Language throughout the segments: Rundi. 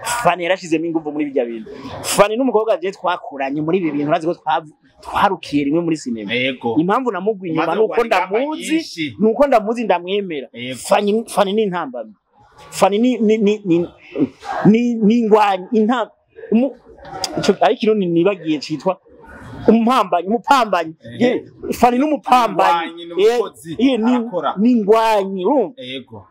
Fani yarashizemo ingufu muri bijya bintu. Fani n'umukobwa je twakuranye muri ibi bintu, urazi ko twarukiye rimwe muri sinema. Impamvu namugwa inyuma nuko ndamuzi, nuko ndamuzi ndamwemera. Fani ni intambamyi. Fani ni ingwanyi intam ariko ino nibagiye citwa umumpambanyi, umupambanyi. Fani n'umupambanyi ni ingwanyi.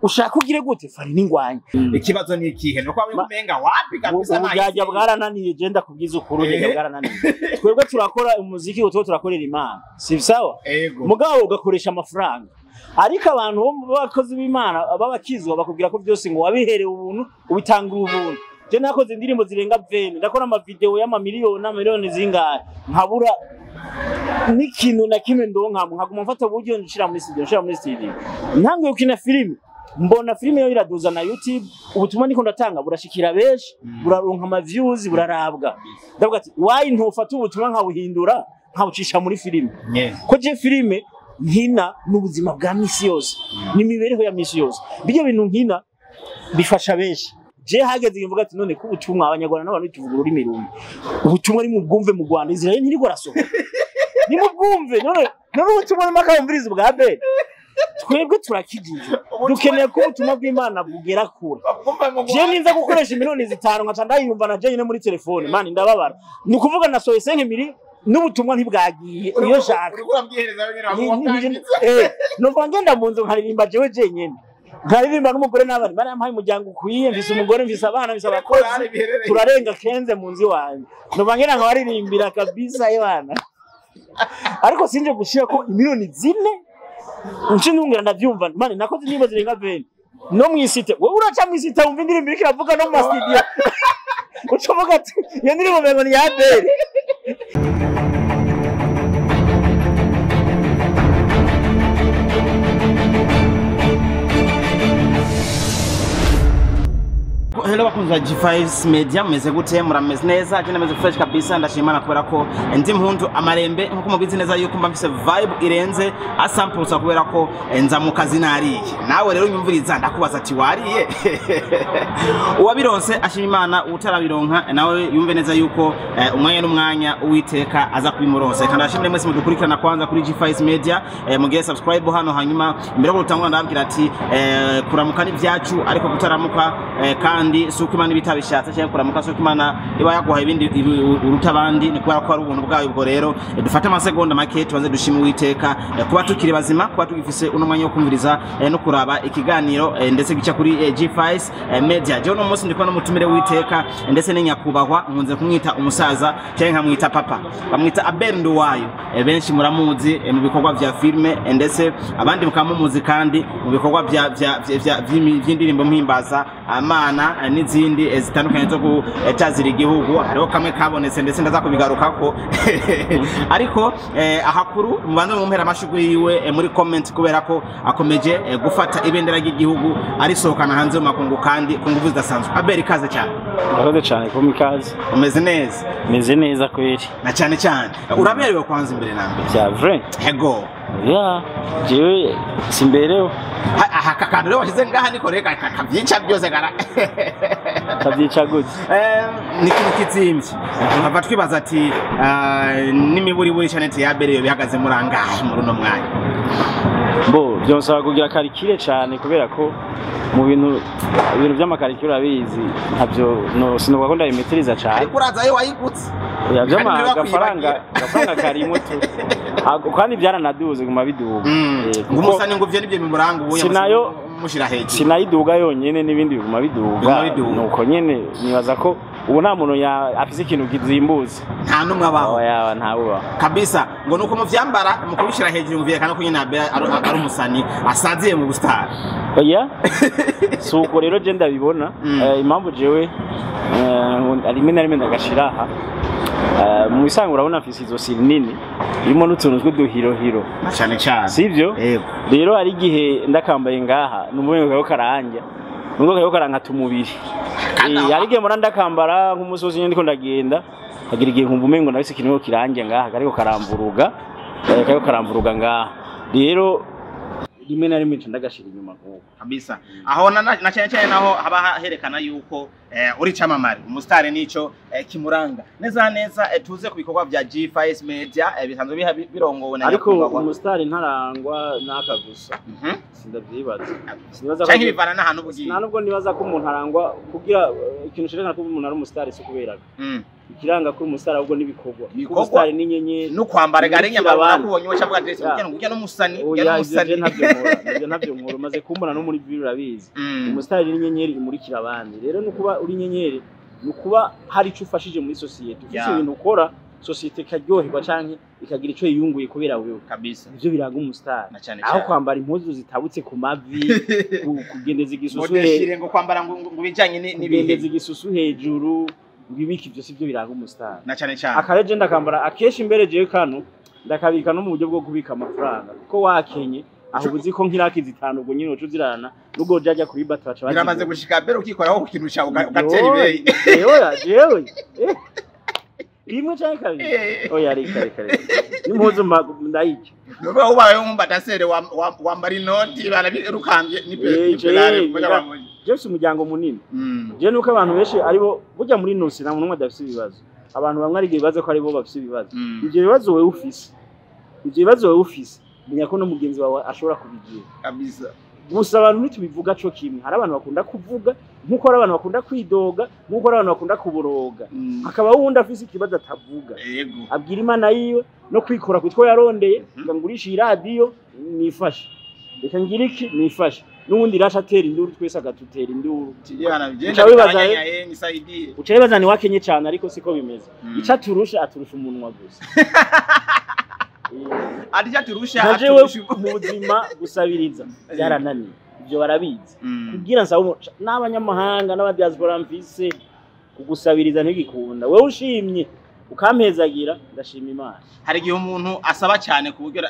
Ushaka ugire gute? Fani ni ingwanyi. Ikibazo ni ikihe? Nuko umenga wapi kabisa na ubujya bwarananiye. Je ndakubwiza ukuri, ubujya bwarananiye. Twebwe turakora umuziki, utwo turakorera Imana, si sawa? Mugabo ugakoresha amafaranga, ariko abantu b'abakozi b'Imana babakizwa bakubwira ko byose ngo wabiherewe ubuntu, ubitanga ubuntu. Je nakoze indirimbo zirenga 20, ndakora ama video y'amamiliyoni n'amiliyoni zingahe, nkabura n'ikintu na kimwe ndonka, nkaguma mfata uburyo nshira muri studio, nshira muri studio. Ntangiye gukina filime, mbona filime yo iraduza na YouTube, ubutumwa ndiko ndatanga burashikira benshi, buraronka ama views, burarabwa. Ndavuga ati why ntofata ubutumwa nkawuhindura nkawucisha muri filime? Ko je filime nkina n'ubuzima bwa misi yose, n'imibereho ya misi yose, bijye bintu nkina bifasha benshi. Je hageze ngivuga ati none ko ubutumwa abanyarwanda n'abantu tuvuga ururimi rumwe, ubutumwa ari mu bwumve mu Rwanda, Israel ntiriko rasohoka, ni mu bwumve. None ubutumwa n'amakambirizi bwa be twebwe turakijije, dukeneye ko ubutumwa bw'Imana bugera kure. Je ninza gukoresha miliyoni 5 nkaca ndayumva na je nyine muri telefone, mani ndababara. Ni ukuvuga na soye 5 mili n'ubutumwa ntibwagiye iyo shaka. Numva ngenda mu nzu nkaririmba jewe jenyine, nkaririmba n'umugore n'abana. Imana yampaye umuryango ukwiye, mfise umugore, mfise abana, mfise abakozi, turarenga kenze mu nzu iwanjye. Numva ngenda nkabaririmbira kabisa y'abana, ariko sinje gushira ko miliyoni 4 nce ntungira ndavyumva. Mani nakoze indirimbo zirenga 20 no mwisite. Wowe uraca mwisite wumva indirimbo iriko iravuga no mu studio, uca uvuga ati iyo ndirimbo mengo ni ya Abel. Hello bakunzi ba G5 Media, mumeze gute? Murameze neza? Je nameze fresh kabisa, ndashimana kubera ko ndi mpundu amarembe nkuko mubizi neza yuko mba mfise vibe irenze asampusa kubera ko nza mu kazi nariye. Nawe rero unyumviriza ndakubaza ati wariye? Uwabironse ashima Imana, utarabironka nawe yumve neza yuko umwanya n'umwanya Uwiteka aza kubimuronse. Kandi ashimire mwese mudukurikirana kwanza kuri G5 Media, mugire subscribe hano, hanyuma imbere yo gutangura ndababwira ati kuramuka ni vyacu, ariko kutaramuka kandi suko Imana ibitabishatse, cyangwa kuramuka suko Imana iba yaguha ibindi uruta abandi, ni kubera ko ari ubuntu bwayo. Ubwo rero dufate amasegonda make tubanze dushime Uwiteka kuba tukiri bazima, kuba tugifise uno mwanya wo kumviriza no kuraba ikiganiro ndetse gica kuri G5 Media. Je uno munsi ndiko n'umutumire w'Uwiteka ndetse n'inyakubahwa, nkunze kumwita umusaza cyangwa nkamwita papa, bamwita Abel Nduwayo. Benshi muramuzi mu bikorwa vya filme, ndetse abandi mukamumuzi kandi mu bikorwa vya vy'indirimbo mpimbaza amana n'izindi zitandukanye zo gutazira igihugu. Hariho kamwe kabonetse ndetse ndaza kubigarukako. Ariko ahakuru mubanze mumpera amashugwe yiwe muri comment, kubera ko akomeje gufata ibendera ry'igihugu arisohokana hanze mu makungu kandi ku nguvu zidasanzwe. Abel, ikaze cyane. Murakoze cyane ko mikaze. Umeze neza? Meze neza kweri. Na cyane cyane uraberewe kwanza imbere na mbere. Bya vrai. Ego. Ya, jewe simberewe. Aha kakantu rero washize ngaha niko reka kavyica byose gara. Kavyica gute? Ni kintu kizimvye. Ava twibaza ati n'imiburiburi cyane ya Abel bihagaze murangahe muri uno mwanya. Bo byonsaba kugira karikire cyane kubera ko mu bintu by'amakarikire urabizi ntabyo no sinovuga ko ndabimetiriza cyane. Ariko uraza yo wayigutse. Ya by'amafaranga gafaranga karimo tu. Kandi byaranaduze guma biduga. Ngumusani ngo vyo nibyo bimuranga ubu sinayo mushira hejuru. Sinayiduga yonyene n'ibindi biguma biduga. Nuko nyene nibaza ko ubu nta muntu afise ikintu kizimbuza. Nta numwe abaho. Oya nta uba. Kabisa ngo nuko muvyambara mukubishira hejuru mvyerekana ko nyene Abel ari umusani asaziye mu bustar. Oya. Suko rero je ndabibona impamvu jewe rimwe na rimwe ndagashira aha. Mu bisanzwe urabona mfise izosi rinini irimo n'utuntu tw'uduhirohiro cyane cyane, sivyo? Rero hari igihe ndakambaye ngaha numva ngo karanja nubwo kayo karankata umubiri. Hari igihe mbona ndakambara nk'umusozi nyine ndiko ndagenda, hagira igihe nkumva umengo nabise ikintu kiranje ngaha kariko karamvuruga, kayo karamvuruga ngaha. Rero Rimwe na rimwe nca ndagashira inyuma nk'uko. Kabisa. Aho na cyane cyane naho haba herekana yuko uri camamare, umusitari nico kimuranga. Neza neza tuze ku bikorwa vya G5 Media bisanzwe birongowe na Ariko nyakubahwa. umusitari ntarangwa n'aka gusa. Sindavyibaza. Sinibaza ko Canke bivana n'ahantu ubugiye. Nta nubwo nibaza ko umuntu arangwa kugira ikintu cerekana ko umuntu ari umusitari si kubera ikiranga ko umusitari, ahubwo n'ibikorwa. Ibikorwa. Umusitari n'inyenyeri. No kwambara gare Imurikira nyambara abandi. nakubonye wacha avuga ati Ya. ujya ngo ujya n'umusani, ujya Oya, ivyo n'umusani. je ntavyo nkora, ivyo ntavyo nkora. Umaze kumbona no muri ville, urabizi. Umusitari n'inyenyeri imurikira abandi. Rero no kuba uri inyenyeri ni ukuba hari ico ufashije muri sosiyete, ufise ibintu ukora sosiyete ikaryoherwa canke ikagira ico yiyunguye kubera wewe. Ivyo biranga umusitari. Na cyane Aho cyane. kwambara impuzu zitabutse ku mavi, kugendeza igisusu Modeshire ngo kwambara ngo bijanye n'ibihe. kugendeza igisusu hejuru, ngo ibiki, ivyo sivyo biranga umusitari. Na cyane cyane. Akareje ndakambara akenshi mbere jewe kano ndakabika no mu buryo bwo kubika amafaranga, kuko wakenye aho uzi ko nk'iraki zitanu ubwo nyine uca uzirana nubwo ujya kuri bato baca Biramaze bazigura. gushika mbere ukikoraho ku kintu cyawe ugatera ibeyi. Oya, jewe rimwe canke kabiri. Oya, reka reka reka, n'impuzu ndayica. Nuba ubaye nkumbatasere wambara inoti barabirukambye n'ipelare kuja bamuye. Jewe mfise umuryango munini. Jewe nuko abantu benshi aribo burya muri nosi nta muntu n'umwe adafise ibibazo. Abantu bamwe ari igihe bibaza ko aribo bafise ibibazo. Ivyo bibazo wewe ufise, menya ko no mugenzi wawe ashobora kubigira. Gusa abantu ntitubivuga co kimwe. Hari abantu bakunda kuvuga, nkuko hari abantu bakunda kwidoga, nkuko hari abantu bakunda kuboroga, hakaba wundi afise ikibazo atavuga, abwira Imana yiwe no kwikora kutwo yarondeye, ngo ngurishe iradiyo nifashe, reka ngire iki nifashe, n'ubundi iraca atera induru, twese agatutera induru. Tijana Uca bigenda wibaza, bikaranya nisaidie. Uca wibaza ni wakenye cane, ariko siko bimeze. Ico aturusha, aturusha umunwa gusa. Adija turusha Nka jewe aturusha. mu buzima gusabiriza byarananiye, ibyo barabizi. Kugira nsaba n'abanyamahanga n'abadiaspora mfise, kugusabiriza ntigikunda. Wewe ushimye ukampezagira, ndashima Imana. Hari igihe umuntu asaba cyane ku buryo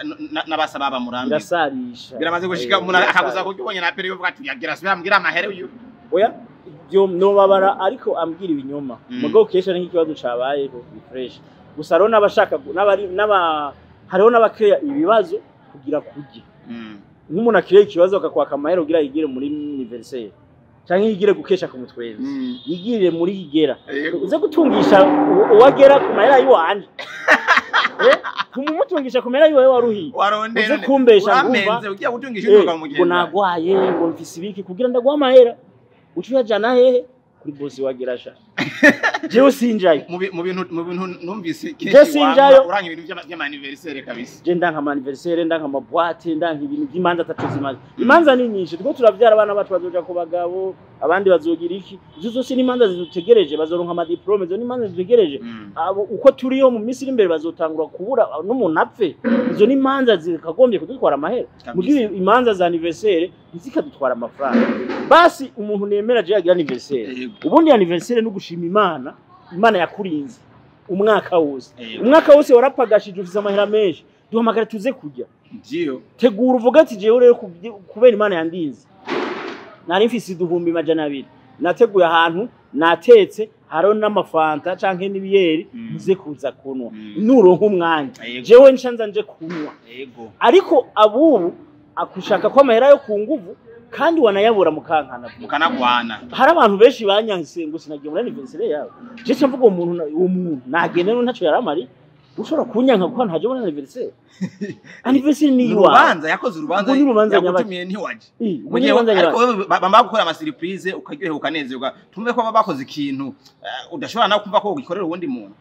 n'abasaba bamurambira. Birasarisha. Biramaze gushika umuntu akaguza kurya ubonye na pere uvuga ati yagira asubira ambwira amahere uyu. Oya, ibyo nobabara, ariko ambwira ibinyoma. Mugabo kenshi ari nk'ikibazo cabayeho ni fresh. Gusa rero n'abashaka n'abari n'aba hariho n'abakeya ibibazo kugira kurya. Nk'umuntu akiriye ikibazo akakwaka amahera kugira yigire muri anniversaire canke yigire gukesha ku mutwenzi, yigirire muri igera. Uze gutungisha uwagera ku mahera yiwanje, kumutungisha ku mahera yiwawe waruhiye. Warondera. Uze kumbesha ngumva. Uramenze ugiye gutungisha utuka mu Ngo mugenda. nagwaye, ngo mfise ibiki, kugira ndaguha amahera uca uyajana hehe? Kuri bosi wagira sha, jewe sinjayo. Mu bintu numvise Je sinjayo. Uranga ibintu vy'ama anniversaire kabisa. Je ndanka ama anniversaire, ndanka ama boîte, ndanka ibintu by'imanza atatu zimaze. Imanza ni nyinshi, turiko turavyara abana bacu bazoja ku bagabo, abandi bazogira iki, izo zose ni imanza zidutegereje. Bazoronka ama diplôme, izo ni imanza zidutegereje. Abo uko turiho mu minsi iri imbere bazotangura kubura n'umuntu apfe. Izo ni imanza zikagombye kudutwara amahera. Mugihe imanza za anniversaire ntizikadutwara amafaranga. Basi umuntu nemera je yagira anniversaire, ubundi anniversaire no gushima Imana, Imana yakurinze umwaka wose. Umwaka wose warapagashije, ufise amahera menshi, duhamagara tuze kurya. Ndio. Tegura uvuga ati jewe rero kubera Imana yandinze nari mfise 200,000, nateguye ahantu, natetse, hariho n'amafanta canke n'ibiyeri, muze kuza kunwa. Nuronka umwanya, jewe nca nje kunywa. Ariko abubu akushaka ko amahera yo ku nguvu kandi wanayabura mukankana. Mukanagwana. Hari abantu benshi banyanse ngo sinagiye muri anniversaire yawe. Je nca mvuga uwo muntu uwo muntu nagende no ntaco yaramari. Ushobora kunyanka kuko ntaje muri anniversaire? Anniversaire ni Ni iwawe. urubanza yakoze urubanza. Ubwo ni urubanza. Yagutumiye ntiwaje. Eh, ubwo Mu ni gihe urubanza ariko nyabagendwa. wewe bamba gukora ama surprise ukaryoherwa ukanezerwa, tumve ko baba bakoze ikintu udashobora nawe kumva ko ugikorera uwundi muntu.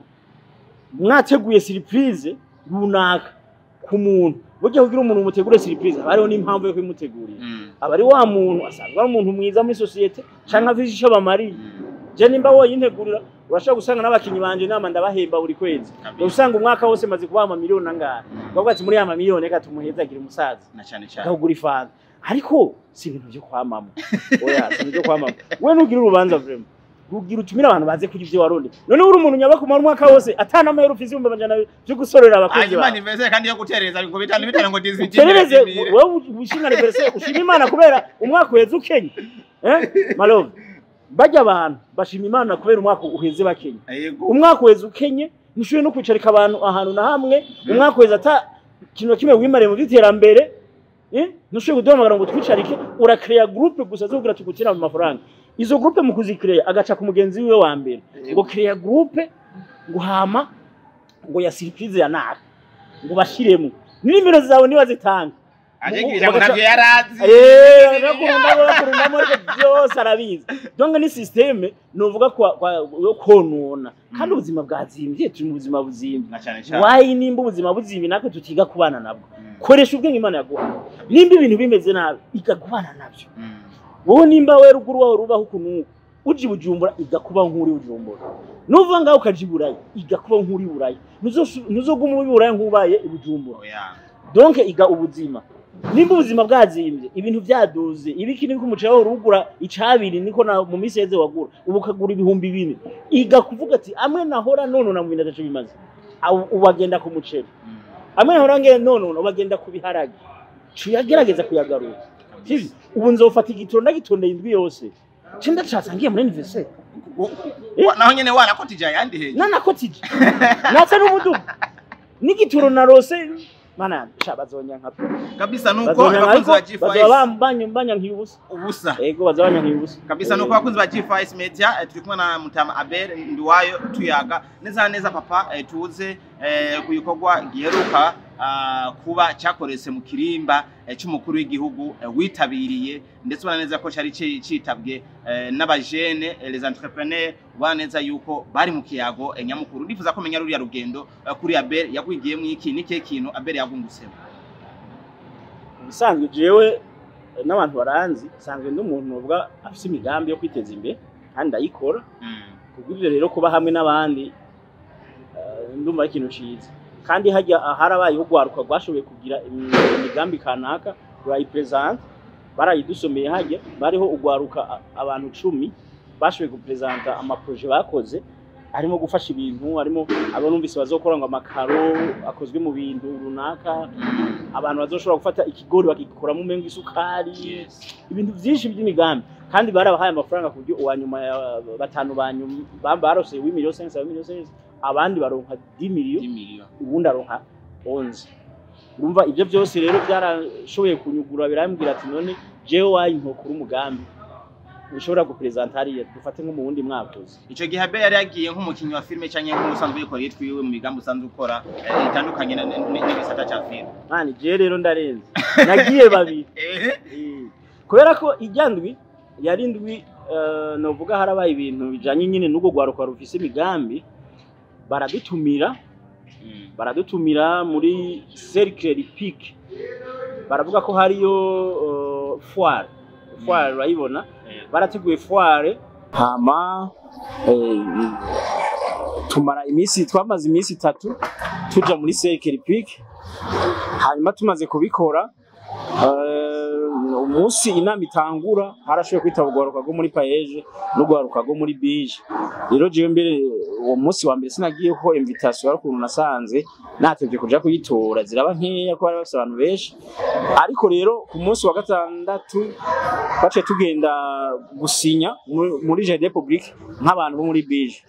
Mwateguye surprise runaka ku muntu, burya kugira umuntu umutegure surprise haba hariho n'impamvu yo kuyimutegurira. Aba ari wa muntu asanzwe ari umuntu mwiza muri société canke afise ico bamariye. Je nimba woyintegurira, urashobora gusanga n'abakinyi banje inama ndabahemba buri kwezi. Usanga umwaka wose maze kubaha amamiliyoni angahe, bavuga ati muri ya mamiliyoni reka tumuhezagire umusaza, Na cyane cyane. akagura ifanta. Ariko si ibintu byo kwamama, oya, si ibintu byo kwamama. We nugira urubanza vraiment, rugira utumire abantu baze kurya ivyo waronde. None uri umuntu nyabakumara umwaka wose atana amahera ufise 200,000 vyo gusorera abakozi Hanyuma bawe. anniversaire kandi yo gutereza ngo bitanu bitanu ngo 18. Uterereze wewe wishinga anniversaire ushima Imana kubera umwaka uheze ukenye. Malove, bajya abantu bashima Imana kubera umwaka uheze bakenye. Umwaka uheze ukenye, ntushoboye no kwicarika abantu ahantu na hamwe. Umwaka uheze ata kintu na kimwe wimariye mu by'iterambere. Ntushoboye kuduhamagara ngo twicarike, urakreya groupe gusa zo kugira tugutira mu mafaranga. Izo groupe mu kuzikreya agaca ku mugenzi wiwe wa mbere ngo kreya groupe, ngo hama ngo ya surprise ya naka, ngo bashiremo nimero zawe niba zitanga. Ajegira ngo navyo yarazi. Bakurundamo ariko byose arabizi. Donc ni système novuga kwa yo konona. Kandi ubuzima bwazimbye, turi mu buzima buzimbye. Why nimba ubuzima buzimbye natwe tutiga kubana nabwo? Koresha ubwenge Imana yaguha. Nimba ibintu bimeze nabi, iga kubana nabyo. Wowe nimba we ruguru wawe rubaho ukuntu uji Bujumbura, iga kuba nk'uri Bujumbura. Nuva ngaho ukaja Iburaya, iga kuba nk'uri Iburaya. Ntuzoguma uri Iburaya nk'ubaye i Bujumbura. Donc iga ubuzima. Nimba ubuzima bwazimbye, ibintu byaduze, ibiki niko umuceri wawe urugura icabiri niko na mu minsi yeze wagura, ubu ukagura 4000. Iga kuvuga ati amwe nahora none na mu bintu ataco bimaze. Ubagenda ku muceri. Amwe nahora nge none ubagenda ku biharage. Cuyagerageza kuyagarura. Sivyo? Ubu nzofata igitoro ndagitondeye indwi yose. Cinda casangiye muri anniversaire. Naho nyene warakotije ayandi heje. Nanakotije. Natse n'umuduga. N'igitoro narose mana shabazonyanka kabisa nuko abakunzi ba G5 bazaba ubusa ubusa. Ego bazaba ubusa kabisa nuko abakunzi ba G5 Media turi kumwe na Mutama Abel Nduwayo tuyaga neza neza papa tuze ku gikorwa giheruka kuba cyakorese mu kirimba cy'umukuru w'igihugu witabiriye, ndetse ubona neza ko cyari citabwe n'abajene les entrepreneurs, ubona neza yuko bari mu kiyago nyamukuru. Ndifuza ko menya ruriya rugendo kuri Abel yagwigiyemo iki n'ikihe kintu Abel yagungusemo. Ubusanzwe jewe n'abantu baranzi sanzwe n'umuntu uvuga afise imigambi yo kwiteza imbere kandi ndayikora. Kubw'ivyo rero kuba hamwe n'abandi ndumva ari ikintu ciza. Kandi hajya harabaye ugwaruka rwashoboye kugira imigambi kanaka rurayipresent, barayidusomeye hajya bariho ugwaruka abantu 10 bashoboye gupresenta amaproje bakoze, harimo gufasha ibintu, harimo abo numvise bazokora ngo amakaro akozwe mu bintu runaka, abantu bazoshobora gufata ikigori bakigikuramo umengo isukari, ibintu byinshi by'imigambi. Kandi barabahaye amafaranga ku buryo uwa nyuma batanu banyuma barose 1 million 500 1 million 500, abandi baronka 10 million, ubundi aronka 11. Urumva ibyo byose rero byarashoboye kunyugura, birambwira ati none jewe wayi nkokura umugambi ushobora gupresenta hariya dufate nko mu wundi mwaka uza. Ico gihe Abel yari yagiye nk'umukinyi wa filme canke nk'usanzwe yikoreye twiwe mu migambi usanzwe ukora itandukanye n'igisata ca filme? Mani je rero ndarenze nagiye babiri kubera ko ijya ndwi yari ndwi novuga harabaye ibintu bijanye nyine n'ubwo gwaruka rufise imigambi, baradutumira muri Cercle Hippique, baravuga ko hariyo foire urayibona, barateguye foire hama tumara iminsi, twamaze iminsi 3 tuja muri Cercle Hippique. Hanyuma tumaze kubikora umunsi inama itangura harashoboye kwitaba urwaruka rwo muri Paeje n'urwaruka rwo muri Bije. Rero jewe mbere uwo munsi wa mbere sinagiye ko invitation ari ukuntu nasanze natevye kuja kuyitora, ziraba nkeya ko bari bafise abantu benshi. Ariko rero ku munsi wa gatandatu bace tugenda gusinya muri Jardin Public nk'abantu bo muri Bije,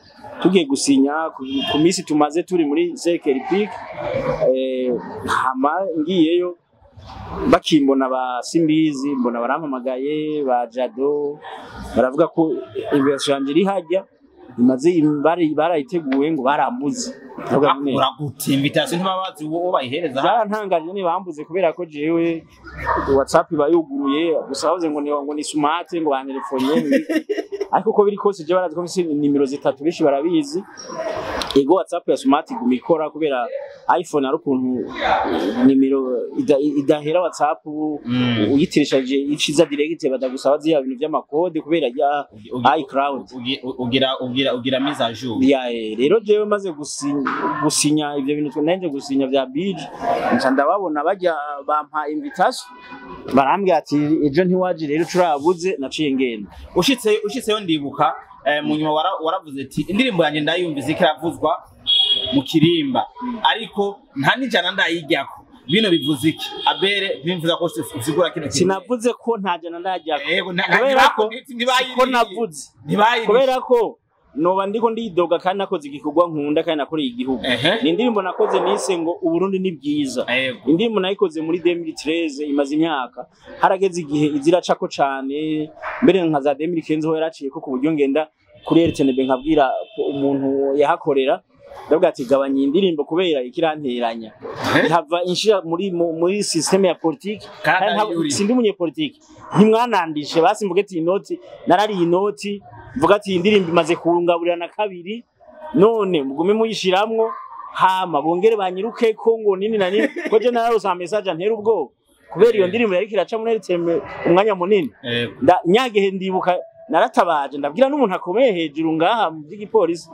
tugiye gusinya ku minsi tumaze turi muri Cercle Hippique. Hama ngiyeyo bakimbona ba Simbizi, mbona barampamagaye ba Jado, baravuga ko invitation yanje iri hajya imaze barayiteguye ngo barambuze. Uragute invitation ntibabazi uwo bayihereza? Byarantangaje ni bambuze kubera ko jewe WhatsApp bayuguruye gusa bavuze ngo ni smart ngo banelefonye, ariko uko biri kose je barazi ko mfise nimero 3 benshi barabizi. Ego WhatsApp ya smart iguma ikora kubera iPhone ari ukuntu nimero idahera WhatsApp uyitirishaje iciza direct badagusaba ziya bintu by'amakode kubera ya iCloud ugira mise à jour. Ya rero jewe maze gusinya ivyo bintu nanje gusinya vya bid, nca ndababona bajya bampa invitation, barambwira ati ejo ntiwaje rero turabuze, naciye ngenda. Ushitseyo ndibuka mu nyuma waravuze ati indirimbo yanjye ndayumvise ikiravuzwa mu kirimba ariko nta n'ijana ndayijyako. Bino bivuze iki Abel? Bimvuza ko usigura kino kintu. Sinavuze ko nta jana ndajyako. Yego kubera ko navuze kubera ko Noba ndiko ndidoga kandi nakoze igikorwa nkunda kandi nakoreye igihugu. Ni indirimbo nakoze nise ngo Uburundi ni bwiza. Indirimbo nayikoze muri 2013, imaze imyaka, harageze igihe iziracako cane, mbere nka za 2015 ho yaraciye ko, ku buryo ngenda kuri RTNB nkabwira umuntu yahakorera, ndavuga ati: "Gabanya iyi ndirimbo kubera ikiranteranya, ihava inshira muri système ya politique." Kandi Kandi ari uri. Sindi umunyepolitike, ntimwanandishe basi mvuge ati inoti narariye inoti, mvuga ati iyi ndirimbo imaze kungaburira na kabiri, none mugume muyishiramwo, hama bongere banyiruke ko ngo nini na nini, ko je nararose ama message antera ubwoba kubera iyo ndirimbo yariko iraca muri RTM umwanya munini. Nyagihe ndibuka naratabaje, ndabwira n'umuntu akomeye hejuru ngaha mu by'igipolisi,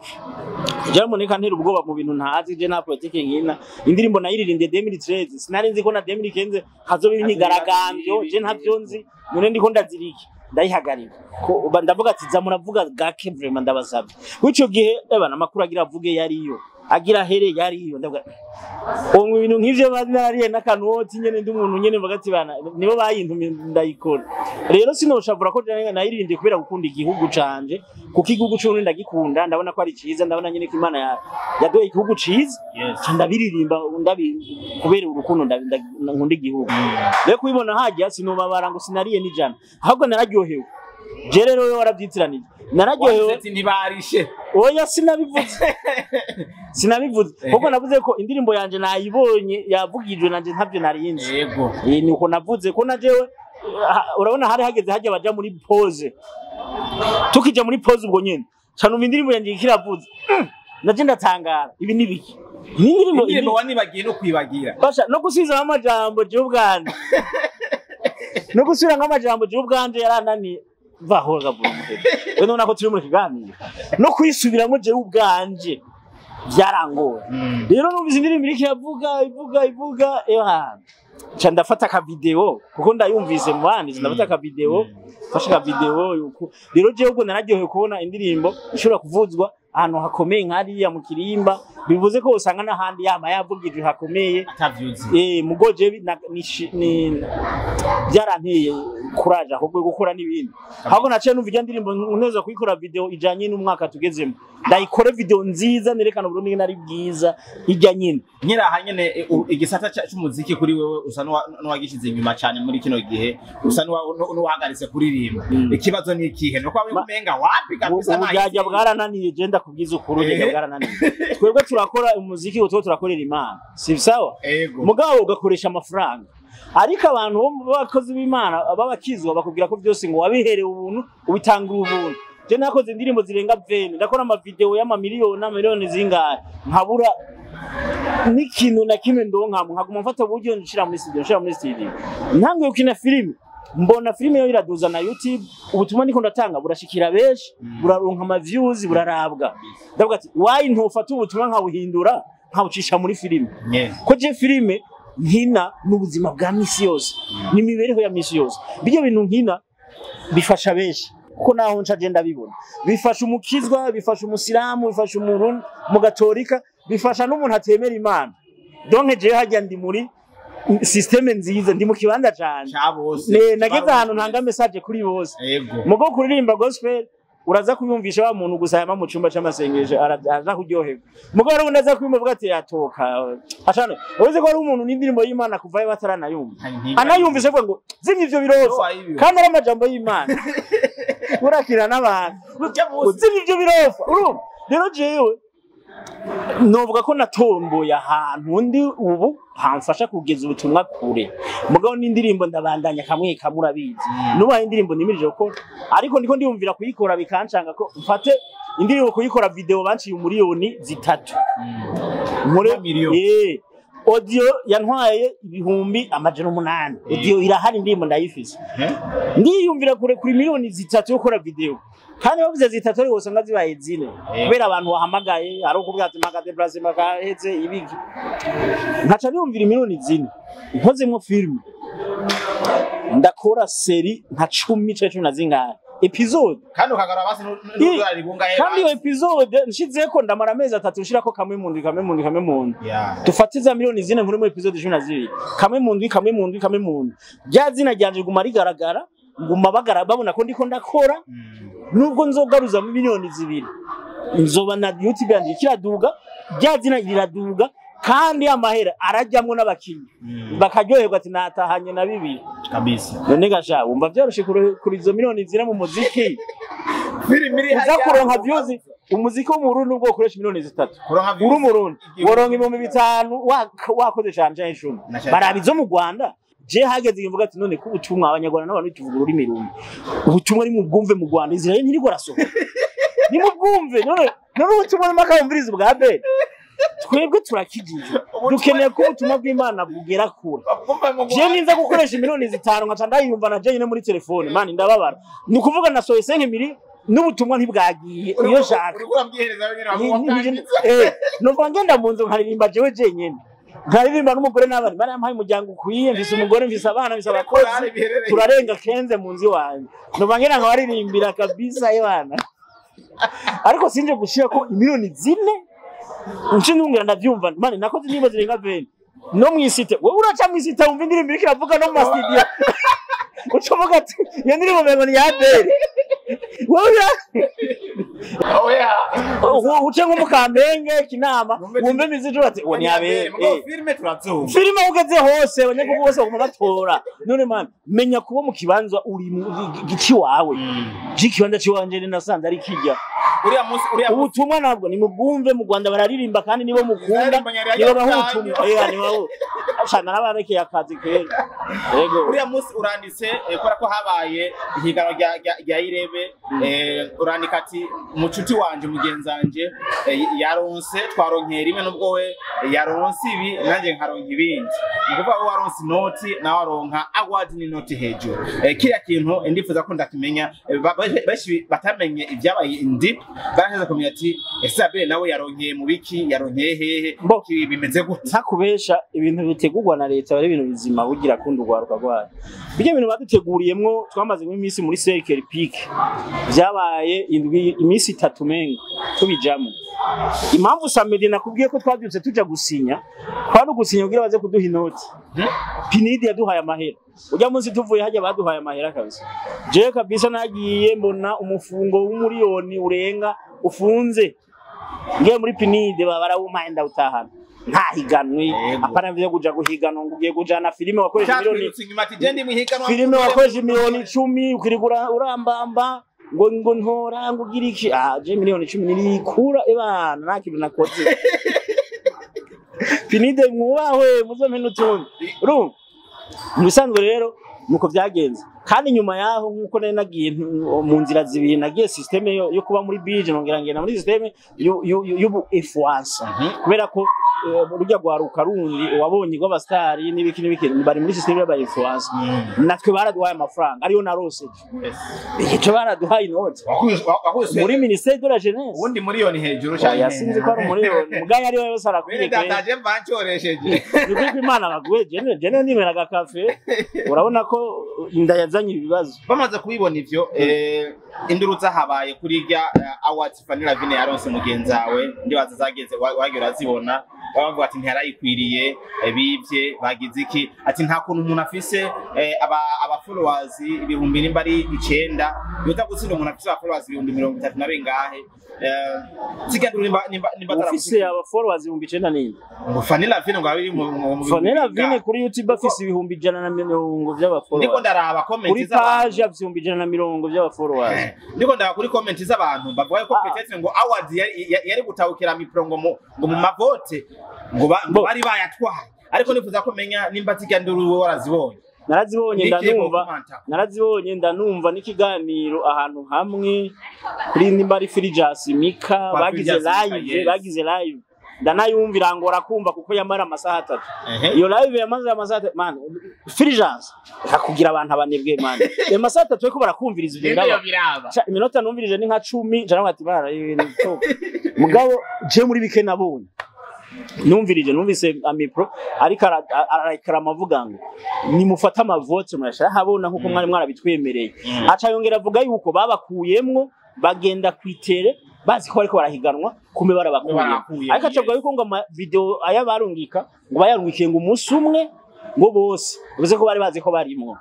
jamuneka ntera ubwoba mu bintu ntazi, je nta politike nkina. Indirimbo nayiririmbye 2013, sinari nzi ko na 2015 hazoba imyigaragambyo, je ntavyo nzi, none ndiko ndaziriki ndayihagarika ko ndavuga ati: "Za muravuga gake vraiment, ndabasabye." W'ico gihe ebana amakuru agira avuge yariyo, agira here yariyo, ndavuga ubu ibintu nk'ivyo narariye n'akanoti nyene, ndi umuntu nyene, mvuga ati bana nibo bayintumye ndayikora. Rero sinoshavura ko jewe nayiririmbye kubera gukunda igihugu canje, kuko igihugu c'Uburundi ndagikunda, ndabona ko ari ciza, ndabona nyene ko Imana yaduhaye igihugu ciza. Ca ndabiririmba kubera urukundo nkunda igihugu. Rero kubibona hajya sinobabara ngo sinariye n'ijana, ahubwo nararyohewe. Je rero wewe waravyitiranije, nararyohewe. Wavuze ati ntibarishe. Oya, sinabivuze, sinabivuze, kuko navuze ko indirimbo yanje nayibonye yavugijwe, nanje ntavyo narinzi. Nuko navuze ko na jewe urabona hari hageze hajya baja muri pause, tukija muri pause ubwo nyene ca numva indirimbo yanje ikiravuze. Naje ndatangara, ibi ni biki? Ni indirimbo Indirimbo wanibagiye no kwibagira. Basha no gusubizamo amajambo jewe ubwanje, no gusubiramo amajambo jewe ubwanje yarananiye. Vaho gabura umuheto we, none ko turi muri kiganiro, no kwisubiramo jewe ubwanje byarangoye. Rero numvise indirimbo iriko iravuga, ivuga, ivuga, eha nca ndafata aka video kuko ndayumvise mu bandi, ndafata aka video, mfashe aka video yuko rero jewe ubwo nararyohewe kubona indirimbo ishobora kuvuzwa ahantu hakomeye nk'hariya mu Kirimba, bivuze ko usanga n'ahandi yama yavugijwe hakomeye. Atavyuzi. Mugo je ni byaranteye kuraje ahubwo gukora n'ibindi, ahubwo naciye numva ijya ndirimbo neza kuyikora video ijanye n'umwaka tugezemo, ndayikore video nziza nerekana Uburundi ngene ari bwiza ijya nyine. Nyiraha nyene igisata c'umuziki kuri wewe usa n'uwagishize inyuma cyane muri kino gihe, usa n'uwahagaritse kuririmba. Ikibazo ni ikihe? Nuko waba umenga wapi kabisa? Uburyarya bwarananiye, je ndakubwiza ukuri, uburyarya bwarananiye. Twebwe turakora umuziki utwo turakorera Imana, si sawa? Ego. Mugabo ugakoresha amafaranga, ariko abantu bo b'abakozi b'Imana b'abakizwa bakubwira ko byose ngo wabiherewe ubuntu, ubitanga ubuntu. Je nakoze indirimbo zirenga 20, ndakora amavideo y'amamiliyoni n'amiliyoni zingahe, nkabura n'ikintu na kimwe ndonka, nkaguma mfata uburyo nshira muri studio, nshira muri studio. Ntanguye gukina filime, mbona filime yo iraduza na YouTube, ubutumwa ndiko ndatanga burashikira benshi, buraronka ama views, burarabwa. Ndavuga ati: "Why ntofata ubutumwa nkawuhindura, nkawucisha muri filime?" Ko je filime nkina n'ubuzima bwa misi yose, n'imibereho ya misi yose, bijya bintu nkina bifasha benshi, kuko naho nca je ndabibona bifasha umukizwa, bifasha umusilamu, bifasha umuntu mugatorika, bifasha n'umuntu atemera Imana. Donc jewe hajya ndi muri système nziza, ndi mu kibanza canje. Ca bose. Nageze ahantu ntanga message kuri bose. Mugo kuririmba gospel uraza kuyumvisha wa muntu gusa yama mu cumba c'amasengesho, araza kuryoherwa. Mugo rero undi aza kuyumva avuga ati yatoka ashano, uzi ko ari umuntu n'indirimbo y'Imana kuvayo bataranayumva, anayumvise avuga ngo zimya ivyo birofa, kandi ari amajambo y'Imana, urakira n'abantu uzimya ivyo birofa. Urumva rero jewe novuga ko natomboye ahantu ndi ubu hamfasha kugeza ubutumwa kure. Mugabo n'indirimbo ndabandanya kamwe kamwe, urabizi, nubaha indirimbo nimirije gukora, ariko ndiko ndiyumvira kuyikora bikancanga ko mfate indirimbo kuyikora video banciye 3 miliyoni nkore. Miliyoni. Audio yantwaye 800,000. Audio irahari, indirimbo ndayifise. Ndiyumvira kure kuri 3 miliyoni yo gukora video, kandi bavuze zitatu ariko usanga zibaye zine kubera abantu wahamagaye, ari ukubwira ati mpaka déplacement kaheze ibiki, nkaca niyumvira 4 miliyoni nkozemwo filime, ndakora série nka 10 canke cumi na zingahe episode. Kandi ukagarura basi n'udolari bungahe? Kandi iyo episode nshizeko ndamara amezi 3 nshirako kamwe mu ndwi, kamwe mu ndwi, kamwe mu ndwi. Dufate za 4 miliyoni nkuri mu episode 12, kamwe mu ndwi, kamwe mu ndwi, kamwe mu ndwi, rya zina ryanje riguma rigaragara, nguma bagara babona ko ndiko ndakora. Nubwo nzogaruza 2 miliyoni. Nzoba na YouTube yanje kiraduga, rya zina riraduga, kandi amahera arajyamwo n'abakinyi bakaryoherwa ati natahanye na bibiri kabisa. None gasha wumva vyoroshe kuri izo miliyoni zira mu muziki? Uza kuronka views, umuziki wo mu Burundi ubwo ukoresha miliyoni 3, uri Umurundi woronka 5000 wakoze canje 10. Baraba izo mu Rwanda. Je hageze imvuga ati none ko ubutumwa abanyarwanda n'abantu tuvuga ururimi rumwe, ubutumwa ni mu bwumve mu Rwanda, Israel ntiriko rasohoka, ni mu bwumve. None ubutumwa n'amakayumvirizo bwa Abel, twebwe turakijije, dukeneye ko ubutumwa bw'Imana bugera kure. Je ninza gukoresha miliyoni 5 nkaca ndayumva na je nyine muri telefone, man ndababara. Ni ukuvuga nasohoye 5 miliyoni n'ubutumwa ntibwagiye iyo nshaka. Numva ngenda mu nzu nkaririmba jewe jenyine, nkaririmba n'umugore n'abana, barampaye umuryango ukwiye, mfise umugore, mfise abana, mfise abakozi, turarenga kenze mu nzu iwanjye. Numva ngenda nkabaririmbira kabisa ebana. Ariko sinje gushira ko miliyoni 4 nce ntungira ndavyumva, man nakoze indirimbo zirenga 20 no mwisite. Wowe uraca mwisite wumva indirimbo iriko iravuga no mu mastudio, uca uvuga ati iyo ndirimbo umengo ni ya Abel. Wowe uce nko mu Kamenge Kinama wumve imiziki ati uwo ni Abel. Filime turazumva, filime ugeze hose abanyagihugu bose baguma batora. None man menya kuba mu kibanza uri gici wawe, ikibanza ciwanje nasanze ari kijya. Uriya munsi uriya ubutumwa nabwo ni mubwumve mu Rwanda bararirimba kandi nibo mukunda, nibo baha ubutumwa. Eh nibo ashana nabarekeye akazi kera. Yego uriya munsi uranditse kubera ko habaye ihiganwa rya Irebe, urandika ati mucuti wanje mugenzanje yaronse, twaronkera imwe nubwo we yaronse ibi nanjye nkaronka ibindi. Ni ukuvuga ko waronse inoti nawe aronka award ni inoti hejuru. Kiriya kintu ndifuza ko ndakimenya, benshi batamenye ibyabaye indi baraheza kumenya ati ese Abel nawe yaronkeye mu biki, yaronkeye hehe, bimeze gute? Ntakubesha, ibintu bitegurwa na leta bari ibintu bizima bugira kundi ugwaruka rwayo. Bijya ibintu baduteguriyemwo twamaze iminsi muri Cercle Peak, byabaye indwi iminsi 3 menga tubijamo. Impamvu Samedi nakubwiye ko twabyutse tuja gusinya, kwari ugusinya kugira baze kuduha inoti. Pinidi yaduhaye amahera. Ujya munsi tuvuye hajya baduhaye amahera kabisa. Je kabisa nagiye mbona umufungo w'umuriyoni urenga ufunze. Ngiye muri Pinidi barawumpaye ndawutahana. Nta higanwe, apana vyo kuja guhiganwa ngo ugiye kujana filime wakoresha miliyoni. Filime wakoresha miliyoni 10 ukirigura urambamba ngo ntora ngo ugira iki? Ah je miliyoni 10 nirikura ebana nta kintu nakoze. Pinide mwubahwe muzompe n'utundi. Urumva? Mu bisanzwe rero nuko byagenze. Kandi nyuma yaho nkuko nari nagiye mu nzira zibiri, nagiye systeme yo kuba muri bije, nongera ngenda muri systeme y'ubu influencer. Kubera ko rujya gwaruka rundi wabonye rw'abastari n'ibiki n'ibiki bari muri systeme y'aba influencer. Natwe baraduhaye amafaranga ariyo narose. Ico baraduhaye inoti muri ministère de la jeunesse. Ubundi miliyoni hejuru cyane. Yasinzi ko ari miliyoni mugaya ariyo yose arakwiye. Dataje mbancoresheje. Nikuko Imana baguhe jene nimeraga cafe. Urabona ko ndayazanye ibibazo. Bamaze kubibona ivyo induru zahabaye kuri rya awards Fanny Lavine yaronse mugenzawe, ndibaza zageze wagiye urazibona, bavuga ati ntiyarayikwiriye, bibye bagize iki, ati nta kuntu umuntu afise aba followers ibihumbi nimba ari 9 yoza gutsinda umuntu afise aba followers 30,000 na bengahe. Ziganduru nimba ufise aba followers 9,000 nini ngo Fanny Lavine ngo abiri mu Fanny Lavine kuri YouTube afise 150,000 by'aba followers. Ndiko ndaraba comment kuri page afise 150,000 by'aba followers. Ndiko ndaba kuri comment z'abantu bavuga ko peut-être ngo award yari gutahukira mipro ngo mu mavote ngo bari bayatwaye, ariko nifuza ko menya nimba ziganduru warazibonye. Narazibonye ndanumva, narazibonye ndanumva n'ikiganiro ahantu hamwe kuri nimba ari Frijas Mika bagize live, bagize live ndanayumvira ngora kumva kuko yamara amasaha 3. Iyo live yamaze amasaha 3 man, Frijas akakugira abantu abanebwe man. Amasaha 3 ko barakumviriza ibyo biraba. Iminota numvirije ni nka 10 njana ati bara ibintu to. Mugabo je muri bike nabonye numvirije numvise amipro ariko ararekara amavuga ngo nimufata amavote murashara habona nkuko mwari mwarabitwemereye. Aca yongera avuga yuko babakuyemwo bagenda kwitere bazi ko bariko barahiganwa kumbe barabakuye. Ariko acavuga yuko ngo ama video aya barungika ngo bayarungikiye ngo umunsi umwe ngo bose bivuze ko bari bazi ko barimwo.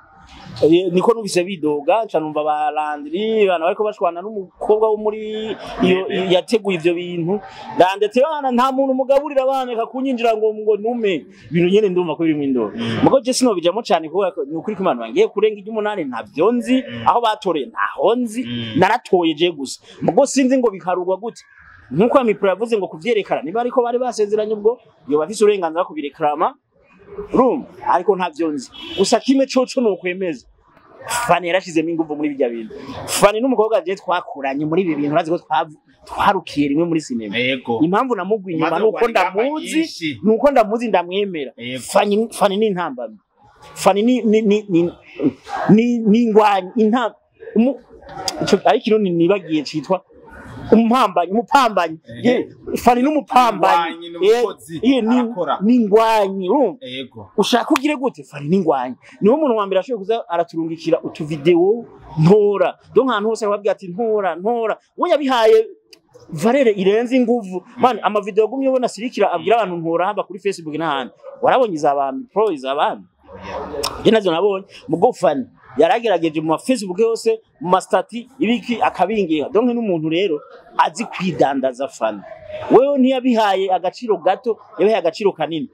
Niko numvise bidoga, nca numva ba Landry abantu bariko bashwana n'umukobwa wo muri iyo yateguye ivyo bintu. Ndandetse bana, nta muntu mugaburira abana reka kunyinjira ngo nume ibintu nyene, ndumva ko birimo indoro. Mugo je sinobijamo cane kuko ni ukuri ko Imana ngiye kurenga iry'umunani, ntavyo nzi. Aho batoreye ntaho nzi. Naratoye je gusa, mugo sinzi ngo biharurwa gute. Nkuko Amipro yavuze ngo kuvyerekana, niba ariko bari basezeranye, ubwo yoba afise uburenganzira kubireklama, urumva, ariko ntavyo nzi. Gusa kimwe coco nokwemeza, Fani yarashizemo inguvu muri bijya bintu. Fani n'umukobwa je twakuranye muri ibi bintu, urazi ko twarukiye rimwe muri sinema. Impamvu namugwa inyuma Umaze nuko kurwana ingamba ndamuzi, nyinshi. nuko ndamuzi, ndamwemera. Fani ni intambamyi, Fani ni ingwanyi ariko ino nibagiye citwa umumpambanyi, umupambanyi. Ye, Fani n'umupambanyi. Ingwanyi ni umukozi, Ni arakora. ni ingwanyi, urumva? Ushaka ugire gute, Fani n'ingwanyi. Niwe muntu wa mbere ashoboye kuza araturungikira utuvideo ntora, donc ahantu hose arababwira ati ntora, ntora. We yabihaye valeur irenze inguvu, man. Amavideo gumye ubona sirikira abwira abantu ntora, haba kuri Facebook n'ahandi. Warabonye izabami pro izabami, je nazo nabonye. Mugo Fani yaragerageje mu ma Facebook yose, mu ma statut, ibiki, akabingira. Donc n'umuntu rero azi kwidandaza Fani. Wewe ntiyabihaye agaciro gato, yabihaye agaciro kanini.